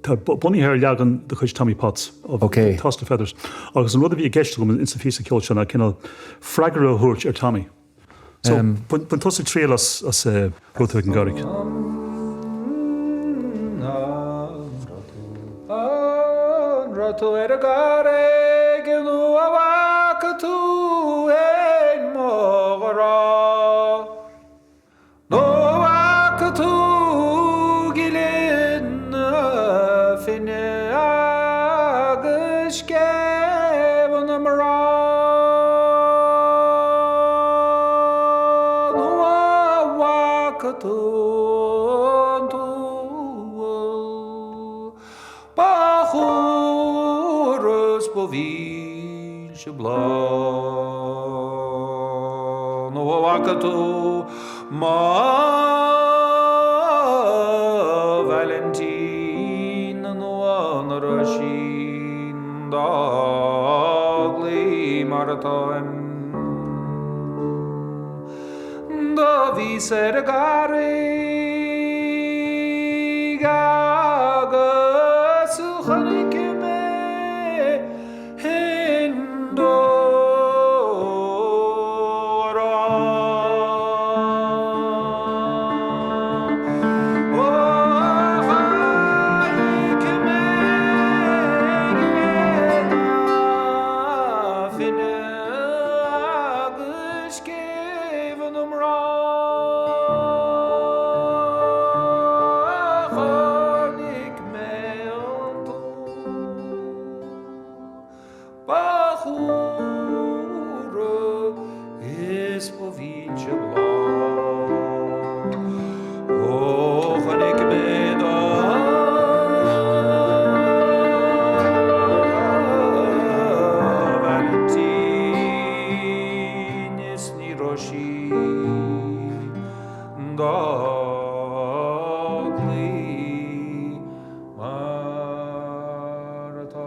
Tá bunaithe ar leagan de chuid Tommy Potts of Ok. Toss the Feathers. Agus an rud a bhí i gceist agam ins an phíosa ceoil seo ná cineál freagra a thabhairt ar Tommy. So, bain tusa triail as as raibh tú ag an gCarraig. An raibh tú ar an gCarraig nó an bhfaca tú fhéin mo ghrá? Nó an bhfaca tú gile na Finne agus scéimh na mná? Nó an bhfaca tú an t-ubhall ba chumhra 's ba mhilse bláth? Nó an bhfaca tú mo Vailintín nó an raibh sí dá gcloí mar atáim? Do bhíos ar an gCarraig agus chonaic mé fhéin do ghrá. Ó chonaic mé gile na Finne agus scéimh na mná. Chonaic mé an t-ubhall. Ba chumhra is ba mhilse bláth. Ó chonaic mé do Vailintín is ní raibh sí dá cloí. Mar atá.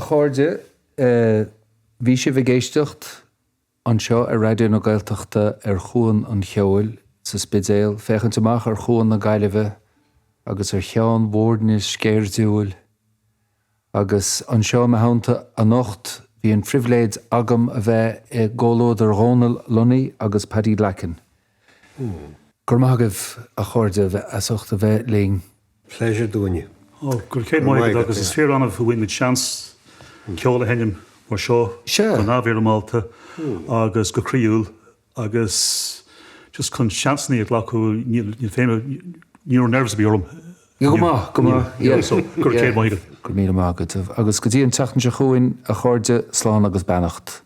chairde, bhí sibh ag éisteacht anseo ar Raidió na Gaeltachta ar Chuan an Cheoil sa Spidéal, féachaint amach ar Chuan na Gaillimhe agus ar Cheann Mhoirne sceirdiúil. Agus anseo i mo theannta anocht bhí an phribhléid agam a bheith i gcomhluadar Dhónal Lunny agus Paddy Glackin. Go raibh maith agaibh, a chairde, as ucht a bheith linn. Pleasure dúinne. Ó, go raibh céad maith agat agus is fíor-annamh a bhfuil muid seans ceol a sheinm mar seo go neamhfhoirmeálta agus go croíúil agus just chun seansanna a ghlacadh níl níl féin ní raibh nerves ar bith orm. Go maith, go maith, yeah. So, go raibh céad maith agat. Go raibh míle maith agat. Agus go dtí an tseachtain seo chugainn, a chairde, slán agus beannacht.